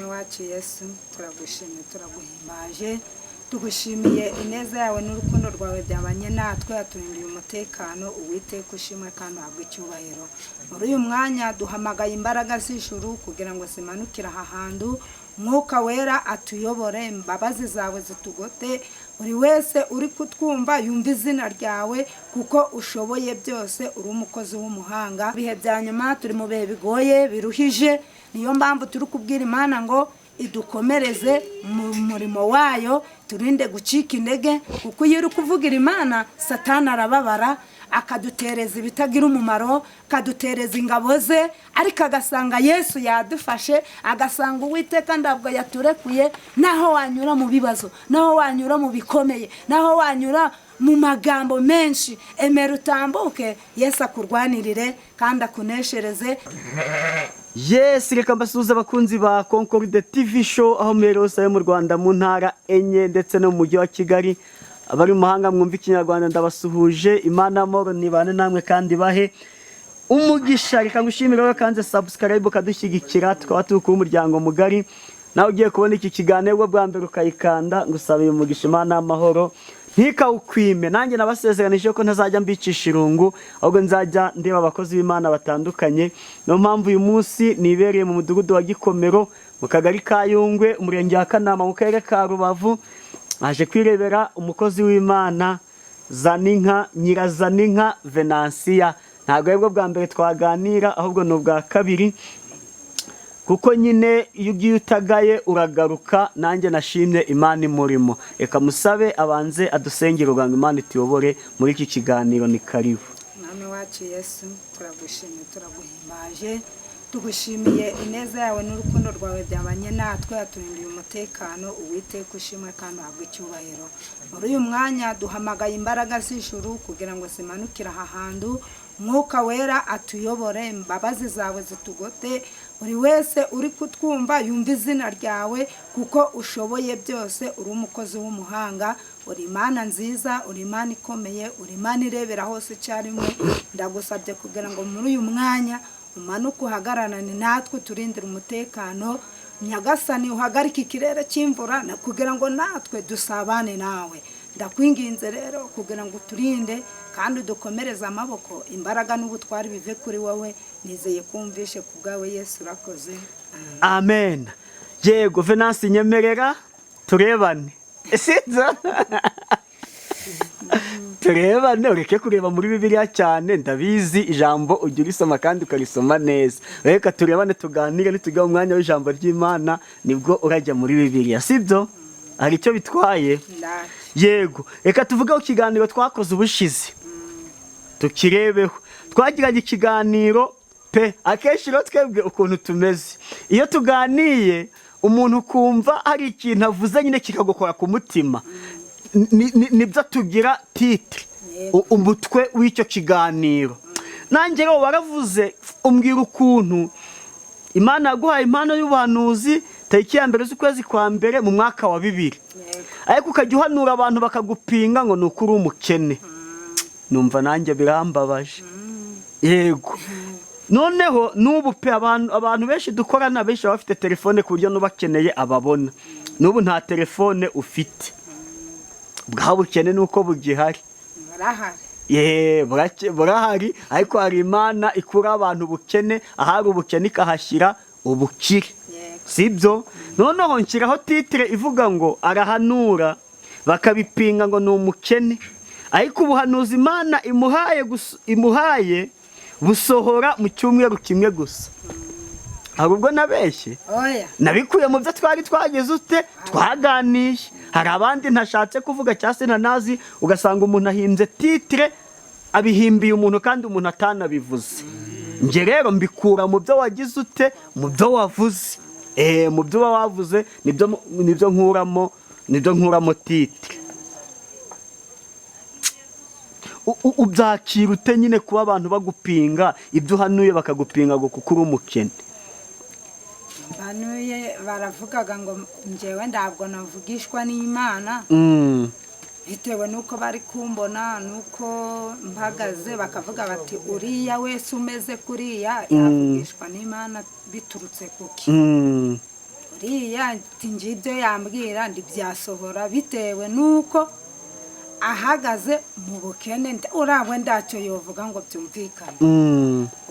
Wacu Yesu, turagushimye, turaguhimbaje, tugushimiye ineza yawe n'urukundo rwawe byabanye natwe, yaturindiye umutekano. Uwiteka, ushimwe kandi uhabwe icyubahiro. Muri uyu mwanya duhamagaye imbaraga z'ijuru kugira ngo zimanukire aha hantu, Mwuka Wera atuyobore, imbabazi zawe zitugote, buri wese uri kutwumva yumva izina ryawe, kuko ushoboye byose, uri umukozi w'umuhanga. Ibihe bya nyuma turi mu bihe bigoye, biruhije. Niyo mpamvu turi kubwira Imana ngo idukomereze mu murimo wayo, turinde gucika intege, kuko iyo uri kuvugira Imana, Satani arababara, akadutereza ibitagira umumaro, akadutereza ingabo ze, ariko agasanga Yesu yadufashe, agasanga Uwiteka ntabwo yaturekuye. Naho wanyura mu bibazo, naho wanyura mu bikomeye, naho wanyura mu magambo menshi, emera utambuke, Yesu akurwanirire kandi akuneshereze. Yes, reka mbasuhuze abakunzi ba Concorde TV Show aho muherereye hose mu Rwanda, mu ntara enye ndetse no mu mujyi wa Kigali. Abari mu mahanga mwumva Ikinyarwanda, ndabasuhuje. Imana amahoro nibane namwe kandi bahe umugisha. Reka ngushimire wowe kanze subscribe ukadushyigikira, tukaba turi kuba umuryango mugari. Nawe ugiye kubona iki kiganiro bwo bwa mbere ukayikanda, ngusabiye umugisha, Imana y'amahoro ntikawukwime. Nanjye nabasezeranije ko ntazajya mbicisha irungu, ahubwo nzajya ndeba abakozi b'Imana batandukanye. Niyo mpamvu uyu munsi nibereye mu mudugudu wa Gikomero, mu kagari ka Yungwe, umurenge wa Kanama, mu karere ka Rubavu. Aje kwirebera umukozi w'Imana Zaninka, Nyirazaninka Venansiya. Ntabwo aribwo bwa mbere twaganira, ahubwo ni ubwa kabiri, kuko nyine iyo ugiye utagaye uragaruka. Nanjye nashimye Imana imurimo. Reka musabe abanze adusengere kugira ngo Imana ituyobore muri iki kiganiro. Ni karibu. Mwami wacu Yesu, turagushimye, turaguhimbaje, tugushimiye ineza yawe n'urukundo rwawe byabanye natwe, yaturindiye umutekano. Uwiteka, ushimwe kandi uhabwe icyubahiro. Muri uyu mwanya duhamagaye imbaraga z'ijuru kugira ngo zimanukire aha hantu, Mwuka Wera atuyobore, imbabazi zawe zitugote, buri wese uri kutwumva yumva izina ryawe, kuko ushoboye byose, uri umukozi w'umuhanga, uri Imana nziza, uri Imana ikomeye, uri Imana irebera hose icyarimwe. Ndagusabye kugira ngo muri uyu mwanya umanuke, uhagararane natwe, uturindire umutekano. Nyagasani, uhagarike ikirere cy'imvura kugira ngo natwe dusabane nawe. Ndakwinginze rero kugira ngo uturinde kandi udukomereze amaboko, imbaraga n'ubutwari bive kuri wowe. Nizeye kumvishe ku bwawe Yesu, urakoze. Amen. Yego Venansi, nyemerera turebane, sinza turebane, ureke kureba muri Bibiliya cyane. Ndabizi ijambo ujya urisoma kandi ukarisoma neza. Reka turebane, tuganire. Nitujya mu mwanya w'ijambo ry'Imana nibwo urajya muri Bibiliya, sibyo? Hari icyo bitwaye? Yego, reka tuvuge ku kiganiro twakoze ubushize, tukirebeho. Twagiranye ikiganiro pe. Akenshi rero twebwe ukuntu tumeze, iyo tuganiye umuntu ukumva hari ikintu avuze nyine kikagukora ku mutima, nibyo tugira titre, umutwe w'icyo kiganiro. Nanjye rero waravuze, umbwira ukuntu Imana yaguhaye impano y'ubuhanuzi tariki ya 1 z'ukwezi kwa mbere mu mwaka wa 2000, ariko ukajya uhanura abantu bakagupinga ngo ni uko uri umukene. Numva nanjye birambabaje. Yego, noneho n'ubu pe, abantu benshi dukorana, benshi baba bafite telefone ku buryo n'ubakeneye ababona. N'ubu nta telefone ufite, bwa bukene ni uko bugihari. Burahari. Ye, burahari, ariko hari Imana ikura abantu ubukene, ahari ubukene ikahashyira ubukire. Sibyo? Noneho nshyiraho titre ivuga ngo arahanura bakabipinga ngo ni umukene, ariko ubuhanuzi Imana imuhaye busohora mu cyumweru kimwe gusa. Hari ubwo nabeshye? Oya. Nabikuye mu byo twari twagize ute, twaganiye. Hari abandi ntashatse kuvuga cyangwa se ntanazi, ugasanga umuntu ahimbye titre, abihimbiye umuntu kandi umuntu atanabivuze. Njye rero mbikura mu byo wagize ute, mu byo wavuze. Mu byo uba wavuze nibyo nkuramo titre. Ubyakira ute nyine kuba abantu bagupinga ibyo uhanuye, bakagupinga ngo kuko uri umukene? Banuye baravugaga ngo njyewe ntabwo navugishwa n'Imana, bitewe n'uko bari kumbona n'uko mpagaze, bakavuga bati: "Uriya wese umeze kuriya yavugishwa n'Imana biturutse kuki?" Uriya ati njye ibyo yambwira ntibyasohora bitewe n'uko ahagaze mu bukene, uriya ntacyo yovuga ngo byumvikane.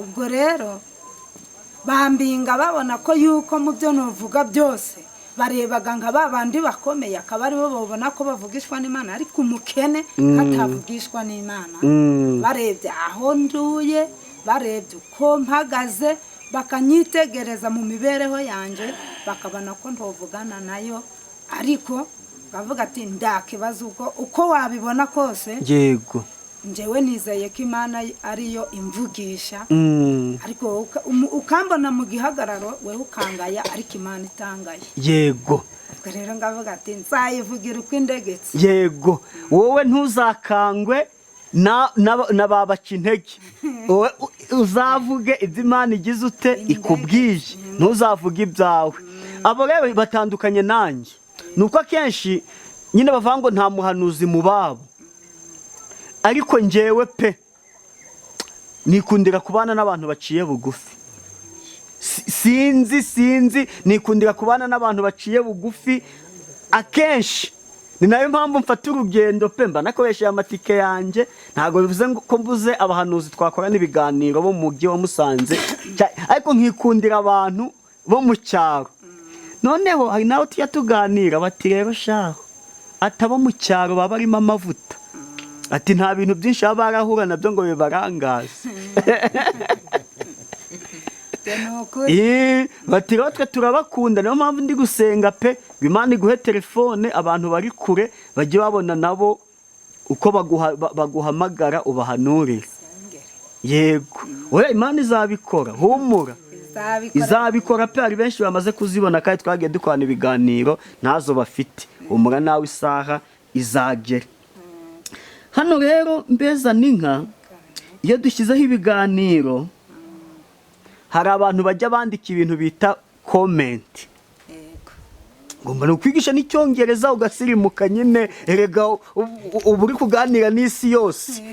Ubwo rero bambinga babona ko yuko mu byo nuvuga byose barebaga nka ba bandi bakomeye, akaba aribo babona ko bavugishwa n'Imana, ariko umukene katavugishwa n'Imana. Barebye aho nduye, barebye uko mpagaze, bakanyitegereza mu mibereho yanjye, bakabona ko ntovugana nayo, ariko bavuga ati ndakibazo ubwo uko wabibona kose. Njyewe nizeye ko Imana ariyo imvugisha, ariko wowe ukambona mu gihagararo, wowe ukangaya, ariko Imana itangaye. Ubwo rero ngavuga ati nzayivugira uko indegetse. Yego, wowe ntuzakangwe na babaca intege. Wowe uzavuge ibyo Imana igize ute ikubwiye, ntuzavuge ibyawe. Abo rero batandukanye nanjye ni uko akenshi nyine bavuga ngo nta muhanuzi mu babo, ariko njyewe pe nikundira kubana n'abantu baciye bugufi. Sinzi, nikundira kubana n'abantu baciye bugufi. Akenshi ni nayo mpamvu mfata urugendo pe, mba nakoresheje amatike yanjye. Ntabwo bivuze ngo ko mbuze abahanuzi twakorana ibiganiro bo mu mujyi wa Musanze, ariko nkikundira abantu bo mu cyaro. Noneho hari n'abo tujya tuganira bati rero shaho, atabo mu cyaro baba barimo amavuta, ati nta bintu byinshi baba barahura nabyo ngo bibarangaze. Ibyo ni ukuri. Bati rero twe turabakunda, niyo mpamvu ndi gusenga pe ngo Imana iguhe telefone, abantu bari kure bajye babona nabo uko baguhamagara ubahanurire. Sengere. Yego, oya, Imana izabikora, humura. Izabikora. Izabikora pe. Hari benshi bamaze kuzibona kandi twagiye dukorana ibiganiro ntazo bafite. Humura nawe, isaha izagera. Hano rero mbeza n'inka, iyo dushyizeho ibiganiro hari abantu bajya bandika ibintu bita comment. Ngomba ni ukwigisha n'icyongereza ugasirimuka nyine, erega uba uri kuganira n'isi yose.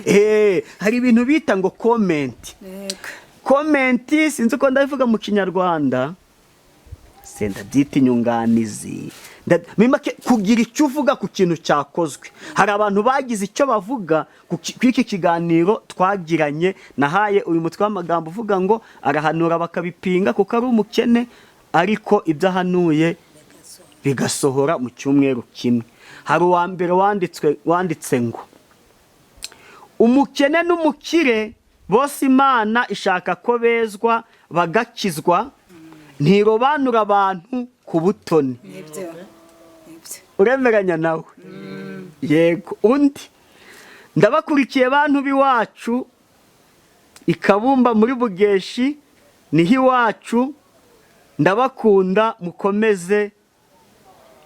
Hari ibintu bita ngo comment. Comment sinzi uko ndabivuga mu Kinyarwanda, senda byita inyunganizi. Muri make kugira icyo uvuga ku kintu cyakozwe. Hari abantu bagize icyo bavuga kuri iki kiganiro twagiranye. Nahaye uyu mutwe w'amagambo uvuga ngo arahanura bakabipinga kuko ari umukene, ariko ibyo ahanuye bigasohora mu cyumweru kimwe. Hari uwa mbere wanditse ngo umukene n'umukire bose Imana ishaka ko bezwa bagakizwa, ntirobanura abantu ku butoni. Nibyo, nibyo. Uremeranya nawe? Yego. Undi: ndabakurikiye bantu b'iwacu ikabumba muri Bugeshi, niho iwacu, ndabakunda, mukomeze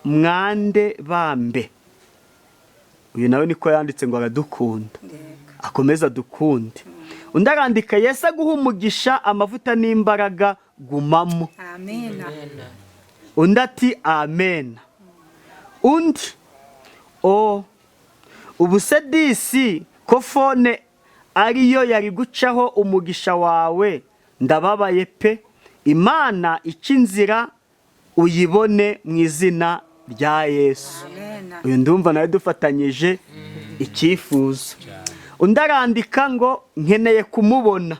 mwande bambe. Uyu nawe niko yanditse ngo aradukunda. Akomeze adukunde. Undi arandika: Yesu aguha umugisha, amavuta n'imbaraga, gumamo. Amina. Undi ati amen. Undi o ubu se disi ko phone ariyo yari gucaho umugisha wawe, ndababaye pe, Imana ica inzira uyibone mu izina rya Yesu. Amena. Uyu ndumva nawe dufatanyije icyifuzo. Undi arandika ngo nkeneye kumubona.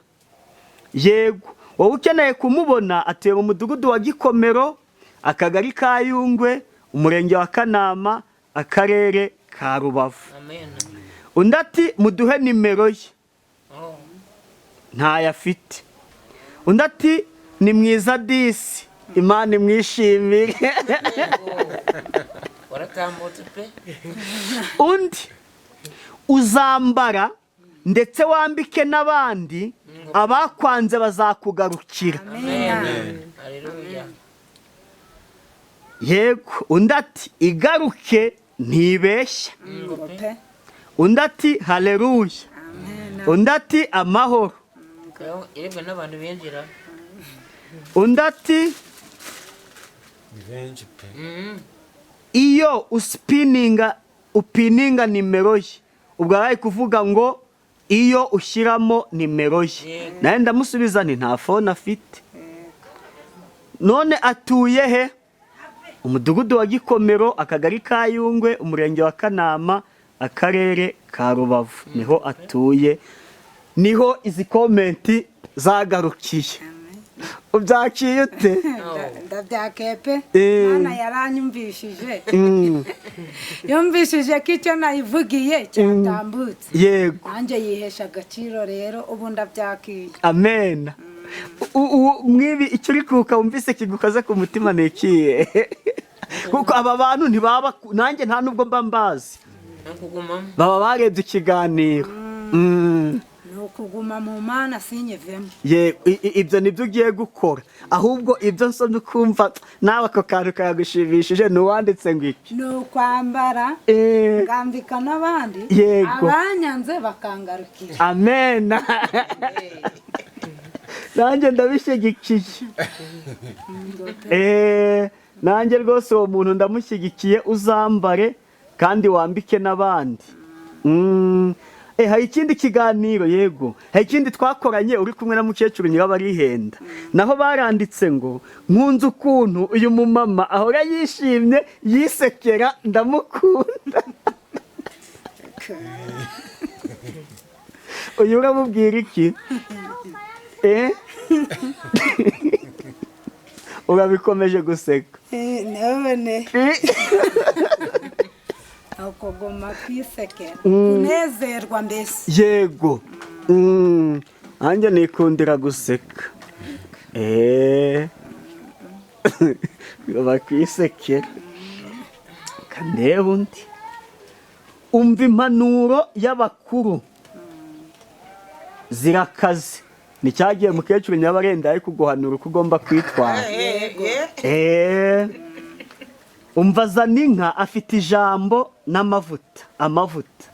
Yego, wowe ukeneye kumubona, atuye mu mudugudu wa Gikomero, akagari ka Yungwe, umurenge wa Kanama, akarere ka Rubavu. Amen. Undi ati muduhe nimero ye. Oh. Ntayo afite. Undi ati ni mwiza disi, Imana imwishimire. Waratambutse pe. Undi: uzambara ndetse wambike n'abandi, abakwanze bazakugarukira. Amen. Haleluya. Yego. Undi ati igaruke ntibeshya. Ngo pe. Undi ati haleluya. Amen. Undi ati amahoro. Yerebwe n'abantu binjira. Undi ati Ni benshi pe. Iyo usipininga upininga nimero ye, ubwo ari kuvuga ngo iyo ushyiramo nimero ye. Nawe ndamusubiza nti nta phone afite. None atuye he? Umudugudu wa Gikomero, Akagari ka Yungwe, Umurenge wa Kanama, Akarere ka Rubavu, niho atuye. Niho izi comment zagarukiye. Ubyakiye ute? Ndabyakiye pe. Eh. Mana yaranyumvishije, yumvishije ko icyo nayivugiye cyatambutse. Nanjye yihesha agaciro rero, ubu ndabyakiye. Amen. Mwibi icyo uri kuka wumvise kigukoze ku mutima ni ikihe? Kuko aba bantu ntibaba, nanjye nta nubwo mba mbazi. No kugumamo. Baba barebye ikiganiro. Ni ukuguma mu Mana, sinyivemo. Ye, ibyo nibyo ugiye gukora. Ahubwo ibyo nsomye ukumva nawe ako kantu kagushimishije, ni uwanditse ngo iki? Ni ukwambara ngambika n'abandi, abanyanze bakangarukira. Amen, nanjye ndabishyigikiye. Nanjye rwose uwo muntu ndamushyigikiye, uzambare kandi wambike n'abandi. Hari ikindi kiganiro, yego, hari ikindi twakoranye uri kumwe na mukecuru Nyirabarihenda, naho baranditse ngo: "Nkunze ukuntu uyu mumama ahora yishimye yisekera, ndamukunda." Uyu uramubwira iki? Urabikomeje guseka. None ni ukuguma kwisekera, kunezerwa mbese. Yego. Nanjye nikundira guseka. Bakwisekera kandeba undi. Umva, impanuro y'abakuru zirakaze. Ni cyagiye mukecuru Nyabarenda ari kuguhanura uko ugomba kwitwara. Umva, zana inka afite ijambo n'amavuta, amavuta.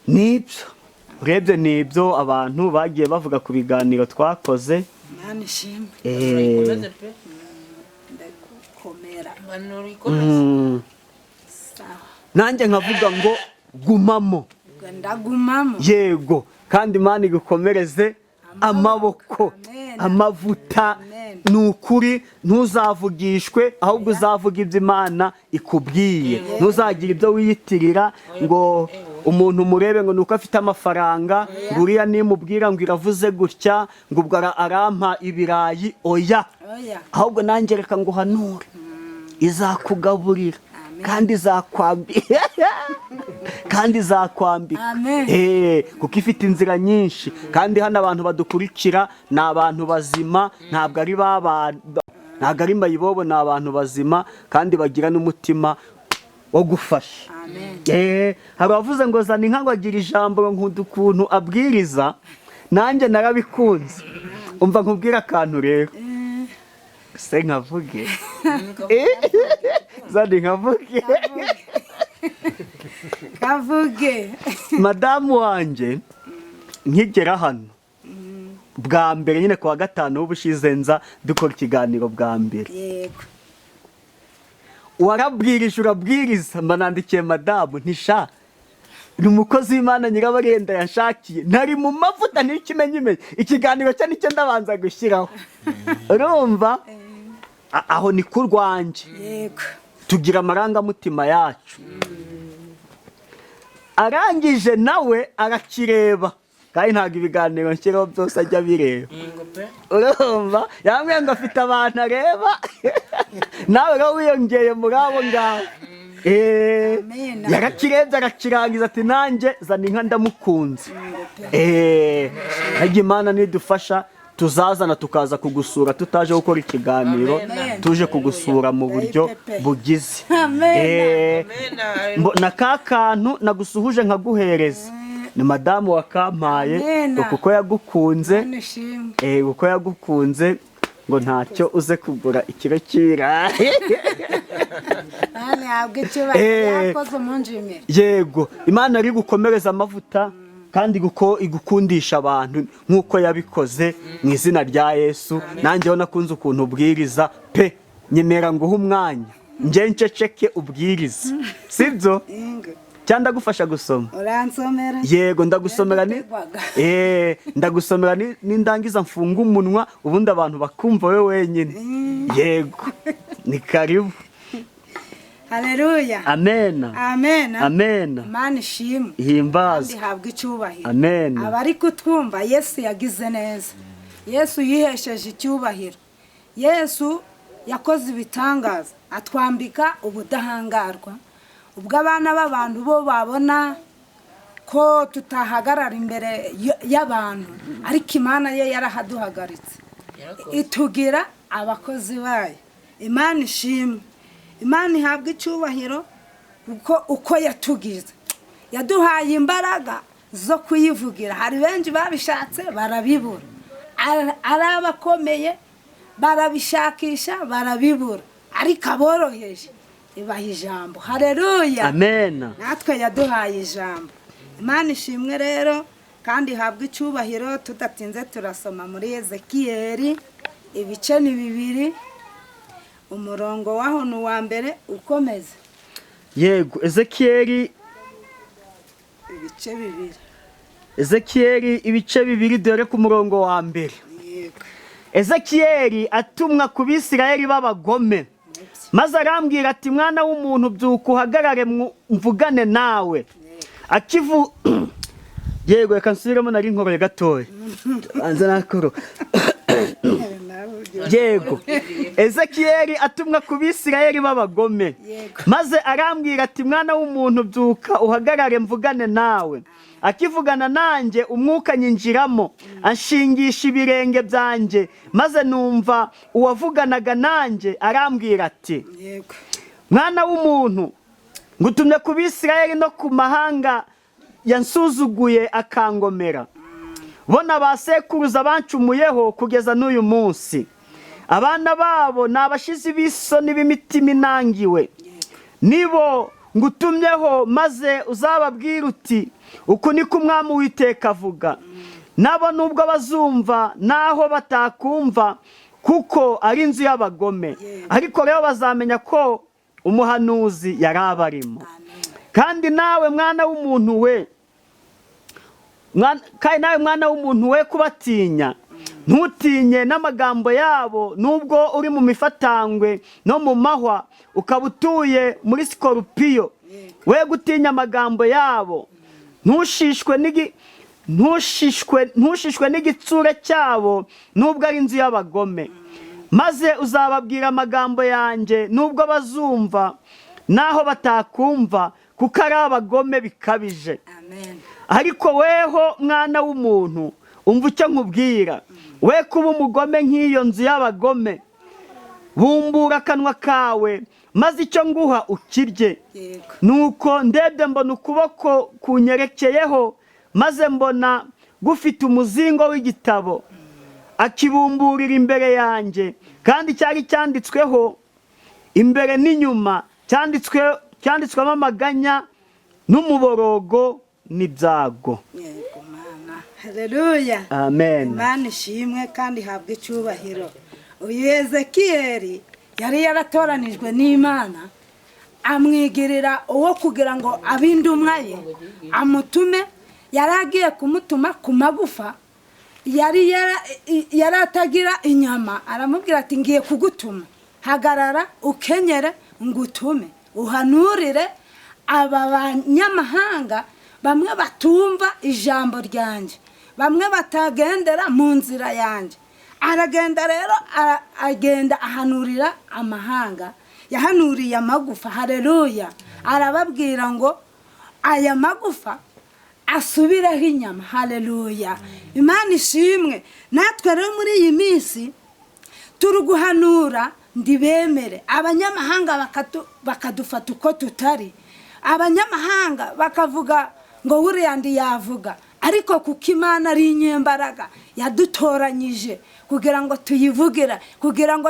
Nibyo urebye, nibyo abantu bagiye bavuga ku biganiro twakoze. Imana ishimwe. Ikomeze pe. Ndagukomera. Impanuro ikomeze. Sawa. Nanjye nkavuga ngo gumamo. Ubwo ndagumamo. Yego, kandi Imana igukomereze amaboko. Amen. Amavuta. Amen. Ni ukuri, ntuzavugishwe, ahubwo uzavuga ibyo Imana ikubwiye. Ntuzagire ibyo wiyitirira ngo umuntu umurebe ngo ni uko afite amafaranga, ngo uriya nimubwira ngo iravuze gutya, ngo ubwo arampa ibirayi. Oya. Oya. Ahubwo nanjye reka nguhanure, izakugaburira. Amen. Kandi izakwambika, kandi izakwambika. Amen. Kuko ifite inzira nyinshi. Kandi hano abantu badukurikira ni abantu bazima, ntabwo ari ba ntabwo ari mayibobo, ni abantu bazima kandi bagira n'umutima wo gufasha. Amen. Hari abavuze ngo zana inka ngo agira ijambo, ngo nkunda ukuntu abwiriza, nanjye narabikunze. Umva nkubwire akantu rero, se nkavuge? Zana nkavuge. Kavuge. Madamu wanjye nkigera hano bwa mbere nyine ku wa gatanu w'ubushize, nza dukora ikiganiro bwa mbere, warabwirije, urabwiriza, mba nandikiye madamu ntisha ni umukozi w'Imana Nyirabarenda yanshakiye, ntari mu mavuta, ntikimenyimenye ikiganiro cye nicyo ndabanza gushyiraho. Urumva, aho ni ku rwanjye. Tugira amarangamutima yacu. Arangije nawe arakireba, kandi ntabwo ibiganiro nshyiraho byose ajya abireba. Ngo pe. Urumva, yambwiye ngo afite abantu areba, nawe rero wiyongeye muri abo ngabo. Amen. Yarakirebye arakirangiza, ati: "Nanjye zana inka ndamukunze." Harya Imana nidufasha tuzazana, tukaza kugusura, tutaje gukora ikiganiro. Amen. Tuje kugusura mu buryo Pepe. bugize. Amen. Na ka kantu nagusuhuje nkaguhereza ni madamu wakampaye. Amen. Ngo kuko yagukunze. Imana ishimwe. Kuko yagukunze, ngo ntacyo uze kugura ikiro cy'ibirayi. Imana yahabwa icyubahiro. Yakoze umunjimire. Yego, Imana ari gukomereza amavuta kandi guko igukundisha abantu nk'uko yabikoze, mu izina rya Yesu. Nanjye ho nakunze ukuntu ubwiriza pe. Nyemera nguhe umwanya, njye nceceke ubwirize, sibyo? Ingo. Cyangwa ndagufasha gusoma? Uransomera. Yego, ndagusomera ni Ndategwaga. Ndagusomera nindangiza mfunga umunwa, ubundi abantu bakumva wowe wenyine. Yego, ni karibu. Haleluya. Amena. Amen. Amena. Imana ishimwe kandi Himbazwe. ihabwe icyubahiro. Amen. Abari kutwumva, Yesu yagize neza, Yesu yihesheje icyubahiro, Yesu yakoze ibitangaza, atwambika ubudahangarwa. Ubwo abana b'abantu bo babona ko tutahagarara imbere y'abantu, ariko Imana ye yarahaduhagaritse. Yarakoze. Itugira abakozi bayo. Imana ishimwe, Imana ihabwa icyubahiro, kuko uko yatugize, yaduhaye imbaraga zo kuyivugira. Hari benshi babishatse barabibura, ari abakomeye barabishakisha barabibura, ariko aboroheje ibaha ijambo. Hareruya. Amena. Natwe yaduhaye ijambo. Imana ishimwe rero kandi ihabwe icyubahiro. Tudatinze turasoma muri Ezekiyeli, ibice ni 2, umurongo waho ni uwa mbere ukomeze. Yego, Ezekiyeli. Ibice 2. Ezekiyeli ibice 2, dore ku murongo wa mbere. Yego. Ezekiyeli atumwa ku Bisirayeli b'abagome. Maze arambwira ati: "Mwana w'umuntu, byuka uhagarare mvugane nawe." Akivu yego, reka nsubiremo, nari nkoroye gatoya, banza nakoro. Yego, Ezekiyeli atumwa ku Bisirayeli b'abagome. Yego. Maze arambwira ati: "Mwana w'umuntu, byuka uhagarare mvugane nawe." Akivugana nanjye, umwuka nyinjiramo, anshingisha ibirenge byanjye, maze numva uwavuganaga nanjye arambwira ati: Yego. "Mwana w'umuntu, ngutumye ku Bisirayeli no ku mahanga yansuzuguye akangomera. Bona ba sekuruza bancumuyeho kugeza n'uyu munsi, abana babo ni abashizi b'isoni b'imitima inangiwe. Nibo ngutumyeho, maze uzababwira uti: 'Uku niko Umwami Uwiteka avuga.' Nabo nubwo bazumva naho batakumva, kuko ari inzu y'abagome, ariko rero bazamenya ko umuhanuzi yari abarimo. Kandi nawe mwana w'umuntu we, kandi nawe mwana w'umuntu we, kubatinya, ntutinye n'amagambo yabo, nubwo uri mu mifatangwe no mu mahwa, ukaba utuye muri sikorupiyo. We gutinya amagambo yabo, ntushishwe n'igitsure cyabo, nubwo ari inzu y'abagome. Maze uzababwira amagambo yanjye, nubwo bazumva naho batakumva, kuko ari abagome bikabije. Amen. Ariko weho mwana w'umuntu, umva icyo nkubwira. We kuba umugome nk'iyo nzu y'abagome. Bumbura akanwa kawe, maze icyo nguha ukirye." Yego. Nuko ndebye mbona ukuboko kunyerekeyeho, maze mbona gufite umuzingo w'igitabo. Akibumburira imbere yanjye, kandi cyari cyanditsweho imbere n'inyuma, cyanditswemo amaganya n'umuborogo n'ibyago. Yego Mana, haleluya. Amen. Imana ishimwe kandi ihabwe icyubahiro. Uyu Ezekiyeli yari yaratoranijwe n'Imana, amwigirira uwo kugira ngo abe indumwa ye, amutume. Yari agiye kumutuma ku magufa yari atagira inyama. Aramubwira ati: "Ngiye kugutuma, hagarara ukenyere ngutume, uhanurire aba banyamahanga, bamwe batumva ijambo ryanjye, bamwe batagendera mu nzira yanjye." Aragenda rero, agenda ahanurira amahanga. Yahanuriye amagufa, hareruya. Arababwira ngo aya magufa asubireho inyama. Hareruya, Imana ishimwe. Natwe rero muri iyi minsi turi guhanura, ndibemere, abanyamahanga bakadufata uko tutari. Abanyamahanga bakavuga ngo buriya ndi yavuga, ariko kuko Imana ari inyembaraga, yadutoranyije kugira ngo tuyivugira, kugira ngo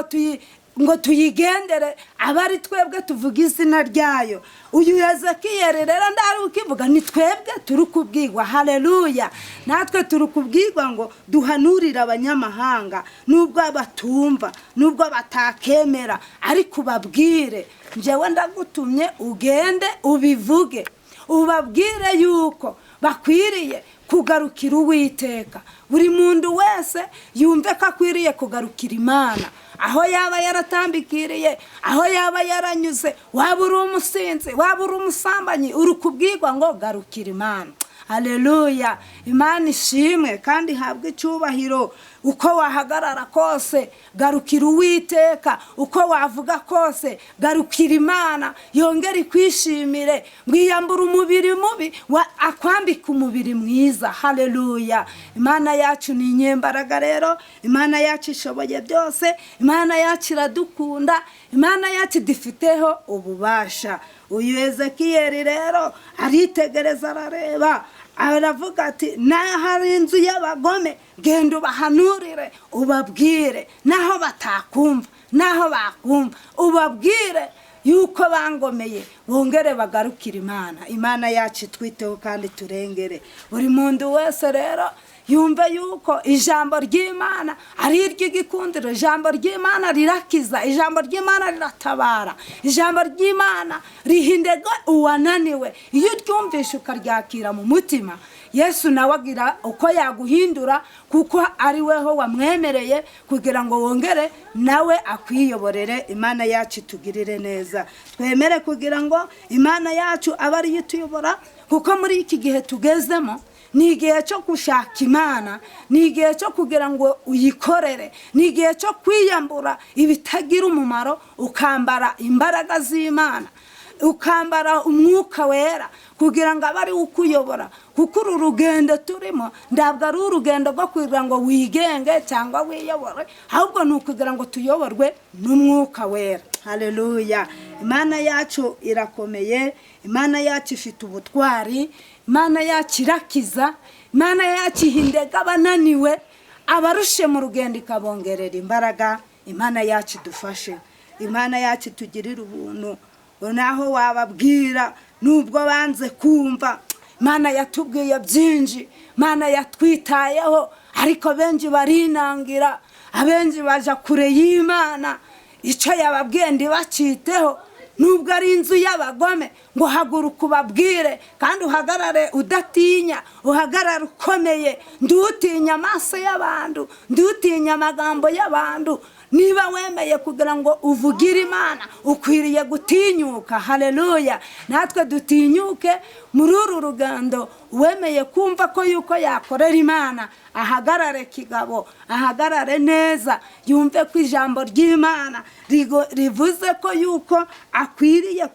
ngo tuyigendere, abe ari twebwe tuvuga izina ryayo. Uyu Ezekiyeli rero ndari ukivuga, ni twebwe turi kubwirwa. Haleluya. Natwe turi kubwirwa ngo duhanurire abanyamahanga, nubwo batumva, nubwo batakemera, ariko ubabwire: njyewe ndagutumye, ugende ubivuge. Ubabwire yuko bakwiriye kugarukira Uwiteka. Buri muntu wese yumve ko akwiriye kugarukira Imana, aho yaba yaratambikiriye, aho yaba yaranyuze. Waba uri umusinzi, waba uri umusambanyi, uri kubwirwa ngo garukira Imana. Haleluya! Imana ishimwe kandi ihabwe icyubahiro. Uko wahagarara kose, garukira Uwiteka. Uko wavuga kose, garukira Imana, yongere ikwishimire. Mwiyambura umubiri mubi, akwambika umubiri mwiza. Haleluya! Imana yacu ni inyembaraga rero, Imana yacu ishoboye byose, Imana yacu iradukunda, Imana yacu idufiteho ububasha. Uyu Ezekiyeli rero aritegereza, arareba, aravuga ati: "Naho inzu y'abagome, genda ubahanurire, ubabwire, naho batakumva, naho bakumva, ubabwire yuko bangomeye, bongere bagarukire Imana." Imana yacu itwiteho kandi turengere. Buri muntu wese rero yumve yuko ijambo ry'Imana ari iry'igikundiro. Ijambo ry'Imana rirakiza, ijambo ry'Imana riratabara, ijambo ry'Imana riha intego uwananiwe. Iyo uryumvishe ukaryakira mu mutima, Yesu nawe agira uko yaguhindura, kuko ari weho wamwemereye kugira ngo wongere nawe akwiyoborere. Imana yacu itugirire neza. Twemere kugira ngo Imana yacu abe ariyo ituyobora, kuko muri iki gihe tugezemo ni igihe cyo gushaka Imana, ni igihe cyo kugira ngo uyikorere, ni igihe cyo kwiyambura ibitagira umumaro, ukambara imbaraga z'Imana, ukambara Umwuka Wera kugira ngo abe ari we ukuyobora. Kuko uru rugendo turimo ntabwo ari urugendo rwo kugira ngo wigenge cyangwa wiyobore, ahubwo ni ukugira ngo tuyoborwe n'Umwuka Wera. Haleluya! Imana yacu irakomeye, Imana yacu ifite ubutwari, Imana yacu irakiza, Imana yacu iha intege abananiwe, abarushe mu rugendo ikabongerera imbaraga. Imana yacu idufashe, Imana yacu itugirire ubuntu. Naho wababwira, nubwo banze kumva, Imana yatubwiye byinshi, Imana yatwitayeho, ariko benshi barinangira, abenshi baja kure y'Imana. Icyo yababwiye ntibaciteho, nubwo ari inzu y'abagome. Ngo haguruka ubabwire, kandi uhagarare udatinya, uhagarare ukomeye. Ndutinya amaso y'abantu, ndutinya amagambo y'abantu. Niba wemeye kugira ngo uvugire Imana, ukwiriye gutinyuka. Haleluya! Natwe dutinyuke muri uru rugendo. Wemeye kumva ko yuko yakorera Imana, ahagarare kigabo, ahagarare neza, yumve ko ijambo ry'Imana rivuze ko yuko akwiriye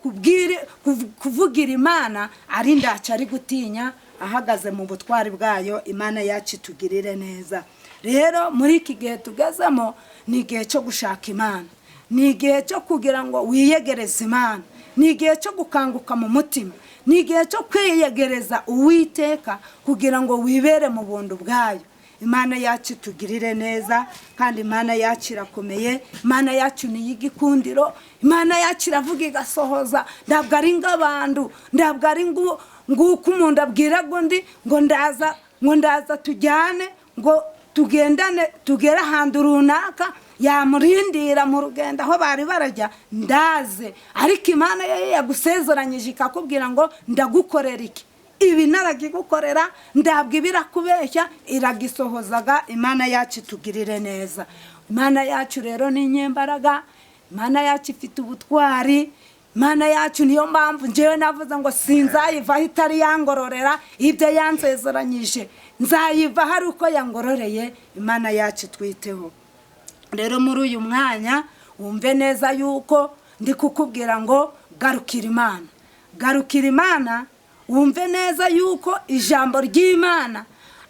kuvugira Imana, ari ndaca ari gutinya, ahagaze mu butwari bwayo. Imana yacu itugirire neza. Rero muri iki gihe tugezemo ni igihe cyo gushaka Imana, ni igihe cyo kugira ngo wiyegereze Imana, ni igihe cyo gukanguka mu mutima, ni igihe cyo kwiyegereza Uwiteka kugira ngo wibere mu buntu bwayo. Imana yacu itugirire neza, kandi Imana yacu irakomeye. Imana yacu ni iy'igikundiro. Imana yacu iravuga igasohoza. Ntabwo ari ng'abantu, ntabwo ari nguko umuntu abwira undi ngo ndaza, ngo ndaza tujyane, ngo tugendane tugere ahantu runaka, yamurindira mu rugendo aho bari barajya, ndaze. Ariko Imana yo yagusezeranyije ikakubwira ngo ndagukorera iki, ibi naragigukorera, ndabwo ibirakubeshya, iragisohozaga. Imana yacu itugirire neza. Imana yacu rero ni inyembaraga, Imana yacu ifite ubutwari, Imana yacu niyo mpamvu njyewe navuze ngo sinzayivaho itari yangororera ibyo yansezeranyije, nzayiva hari uko yangororeye. Imana yacu twiteho. Rero muri uyu mwanya wumve neza yuko ndi kukubwira ngo garukira Imana, garukira Imana. Wumve neza yuko ijambo ry'Imana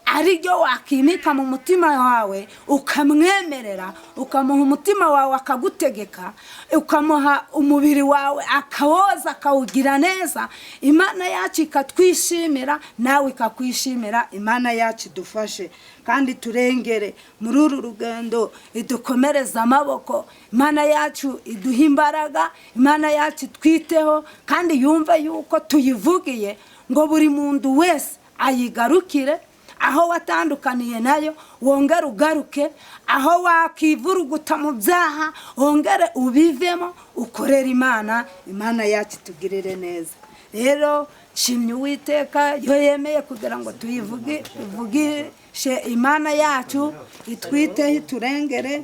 ari ryo wakimika mu mutima wawe, ukamwemerera, ukamuha umutima wawe akagutegeka, ukamuha umubiri wawe akawoza akawugira neza. Imana yacu ikatwishimira, nawe ikakwishimira. Imana yacu idufashe kandi turengere muri uru rugendo, idukomereze amaboko. Imana yacu iduhe imbaraga, Imana yacu itwiteho, kandi yumve yuko tuyivugiye ngo buri muntu wese ayigarukire. Aho watandukaniye nayo wongere ugaruke, aho wakivuruguta mu byaha wongere ubivemo, ukorere Imana. Imana yacu itugirire neza. Rero nshimye Uwiteka yo yemeye kugira ngo tuyivugishe Imana yacu, itwiteho, iturengere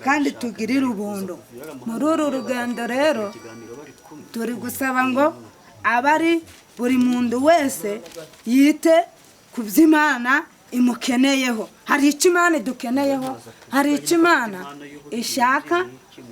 kandi tugirire ubuntu muri uru rugendo. Rero turi gusaba ngo abari buri muntu wese yite ku by'Imana imukeneyeho. Hari icyo Imana idukeneyeho, hari icyo Imana ishaka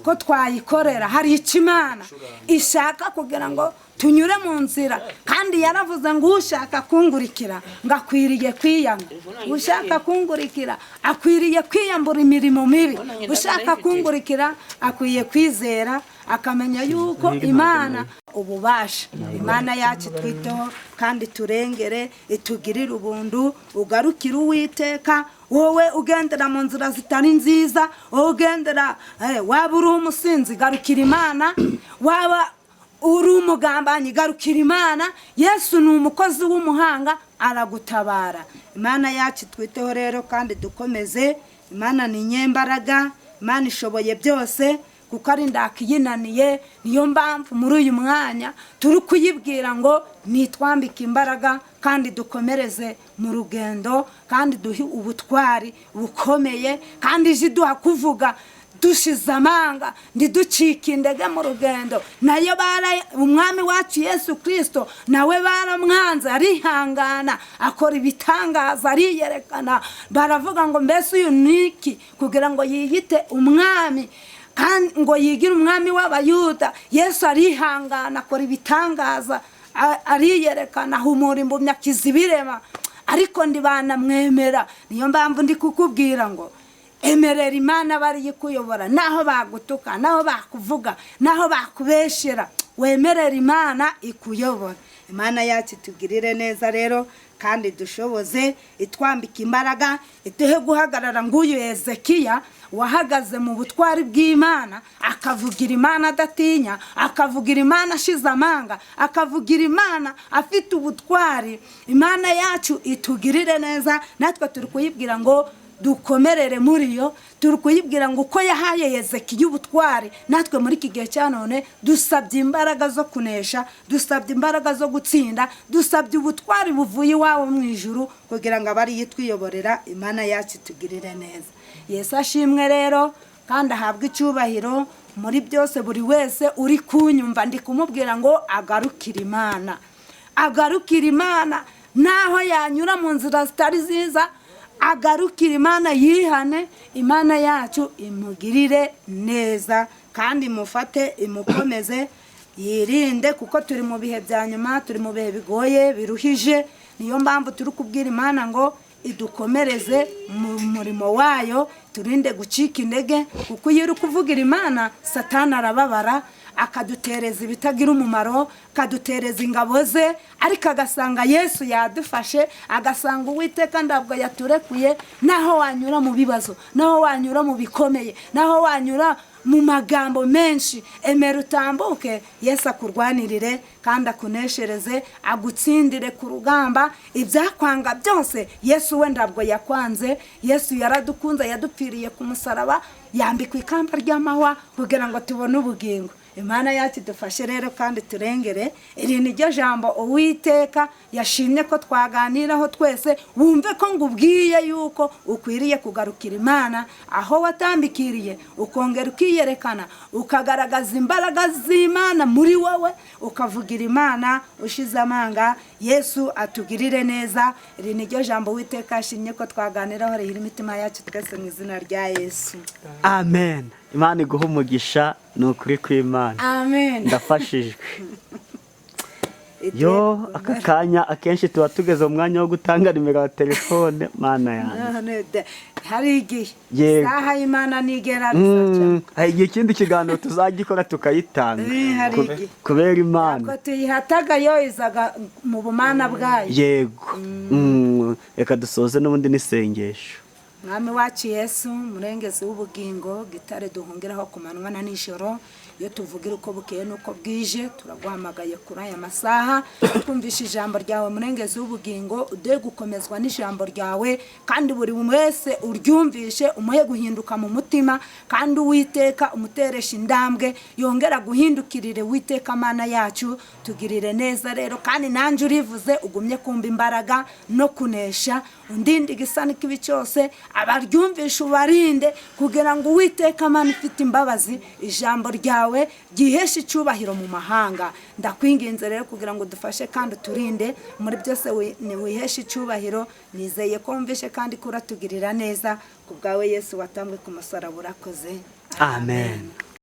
ko twayikorera, hari icyo Imana ishaka kugira ngo tunyure mu nzira. Kandi yaravuze ngo ushaka kungurikira ngo akwiriye kwiyanga, ushaka kungurikira akwiriye kwiyambura imirimo mibi, ushaka kungurikira akwiye kwizera akamenya yuko Imana ububasha. Imana yacu twiteho kandi turengere, itugirire ubuntu. Ugarukire Uwiteka, wowe ugendera mu nzira zitari nziza, wowe ugendera, waba uri umusinzi, garukira Imana. Waba uri umugambanyi, garukira Imana. Yesu ni umukozi w'umuhanga, aragutabara. Imana yacu twiteho rero kandi dukomeze. Imana ni nyembaraga, Imana ishoboye byose, kuko ari ndakiyinaniye. Niyo mpamvu muri uyu mwanya turi kuyibwira ngo nitwambike imbaraga kandi dukomereze mu rugendo, kandi duhe ubutwari bukomeye, kandi ije iduha kuvuga dushize amanga, ntiducike intege mu rugendo. Nayo bara Umwami wacu Yesu Kirisito nawe baramwanze, arihangana, akora ibitangaza, ariyerekana. Baravuga ngo mbese uyu ni iki kugira ngo yiyite umwami, kandi ngo yigire umwami w'Abayuda? Yesu arihangana, akora ibitangaza, ariyerekana, ahumura impumyi, akiza ibirema, ariko ntibanamwemera. Niyo mpamvu ndi kukubwira ngo emerera Imana bari ikuyobora, naho bagutuka, naho bakuvuga, naho bakubeshera, wemerera Imana ikuyobora. Imana yacu itugirire neza rero kandi dushoboze, itwambike imbaraga, iduhe guhagarara nguyu Hezekiya wahagaze mu butwari bw'Imana, akavugira Imana adatinya, akavugira Imana ashize amanga, akavugira Imana afite ubutwari. Imana yacu itugirire neza. Natwe turi kuyibwira ngo dukomerere muri yo, turi kuyibwira ngo uko yahaye Hezekiya ubutwari, natwe muri iki gihe cya none dusabye imbaraga zo kunesha, dusabye imbaraga zo gutsinda, dusabye ubutwari buvuye iwawe mu ijuru kugira ngo abe ariyo itwiyoborera. Imana yacu itugirire neza. Yesu ashimwe rero kandi ahabwe icyubahiro muri byose. Buri wese uri kunyumva ndi kumubwira ngo agarukire Imana, agarukire Imana naho yanyura mu nzira zitari nziza, agarukire Imana, yihane. Imana yacu imugirire neza kandi imufate, imukomeze, yirinde, kuko turi mu bihe bya nyuma, turi mu bihe bigoye biruhije. Niyo mpamvu turi kubwira Imana ngo idukomereze mu murimo wayo, turinde gucika intege, kuko iyo uri kuvugira Imana, Satani arababara, akadutereza ibitagira umumaro, akadutereza ingabo ze, ariko agasanga Yesu yadufashe, agasanga Uwiteka ntabwo yaturekuye. Naho wanyura mu bibazo, naho wanyura mu bikomeye, naho wanyura mu magambo menshi, emera utambuke, Yesu akurwanirire kandi akuneshereze, agutsindire ku rugamba. Ibyakwanga byose, Yesu we ntabwo yakwanze. Yesu yaradukunze, yadupfiriye ku musaraba, yambikwa ikamba ry'amahwa kugira ngo tubone ubugingo. Imana yacu idufashe rero kandi turengere. Iri ni ryo jambo Uwiteka yashimye ko twaganiraho twese. Wumve ko ngubwiye yuko ukwiriye kugarukira Imana aho watambikiriye, ukongera ukiyerekana, ukagaragaza imbaraga z'Imana muri wowe, ukavugira Imana ushize amanga. Yesu atugirire neza. Iri ni ryo jambo Uwiteka yashimye ko twaganiraho, rihira imitima yacu twese mu izina rya Yesu. Amen. Imana iguhe umugisha, ni ukuri kw'Imana. Amen. Ndafashijwe yo. Aka kanya akenshi tuba tugeze mu mwanya wo gutanga nimero ya telefone, Mana yanjye. None hari igihe Yego. isaha y'Imana nigera bizaca. Hari igihe ikindi kiganiro tuzagikora tukayitanga. Hari igihe. Kubera Imana. Ntabwo tuyihataga, yo izaga mu bumana bwayo. Yego. Reka dusoze n'ubundi n'isengesho. Mwami wacu Yesu, murengezi w'ubugingo, gitare duhungiraho ku manywa na nijoro, iyo tuvugira uko bukeye n'uko bwije, turaguhamagaye kuri aya masaha. Twumvishe ijambo ryawe, murengezi w'ubugingo, uduhe gukomezwa n'ijambo ryawe, kandi buri wese uryumvishe umuhe guhinduka mu mutima, kandi Uwiteka umuteresha indambwe yongera guhindukirire. Uwiteka Mana yacu, tugirire neza rero, kandi nanjye urivuze ugumye kumva imbaraga no kunesha, undinde igisa n'ikibi cyose, abaryumvisha ubarinde, kugira ngo Uwiteka Mana ufite imbabazi, ijambo ryawe ryiheshe icyubahiro mu mahanga. Ndakwinginze rero kugira ngo udufashe kandi uturinde muri byose, wiheshe icyubahiro. Nizeye ko wumvishe kandi ko uratugirira neza ku bwawe Yesu watambwe ku musaraba. Urakoze. Amen.